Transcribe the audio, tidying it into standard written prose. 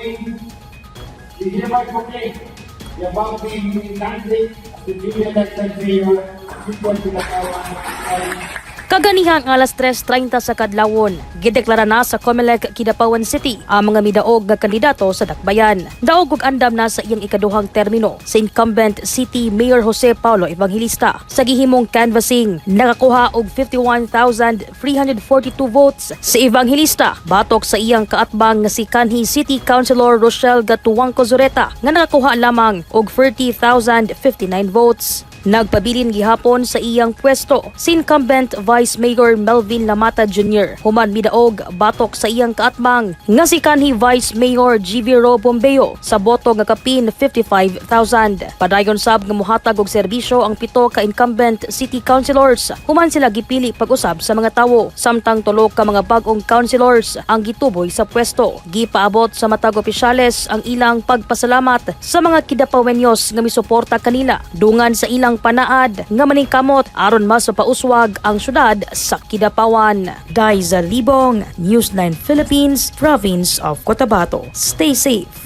Accordingly, we hereby proclaim the above named candidate as the duly elected mayor of City of Kidapawan. Kaganihang alas 3:30 sa kadlawon, gideklara na sa COMELEC Kidapawan City ang mga midaog nga kandidato sa dakbayan. Daog ug andam na sa iyang ikaduhang termino sa incumbent City Mayor Jose Paulo Evangelista. Sa gihimong canvassing, nakakuha og 51,342 votes si Evangelista batok sa iyang kaatbang nga si kanhi City Councilor Rochelle Gatuangco Zureta nga nakakuha lamang og 30,059 votes. Nagpabilin gihapon sa iyang pwesto si incumbent Vice Mayor Melvin Lamata Jr. human midaog batok sa iyang kaatbang nga si kanhi Vice Mayor GV Ro Bombeo sa boto nga kapin 55,000. Padayon sab nga mohatag og serbisyo ang pito ka incumbent city councilors human sila gipili pag-usab sa mga tawo, samtang tulo ka mga bag-ong councilors ang gituboy sa pwesto. Gipaabot sa matag opisyales ang ilang pagpasalamat sa mga Kidapawenyos nga misuporta kanila dungan sa ilang panaad nga maningkamot aron mas mapauswag ang syudad sa Kidapawan. Daiza Libong, News 9 Philippines, Province of Cotabato. Stay safe.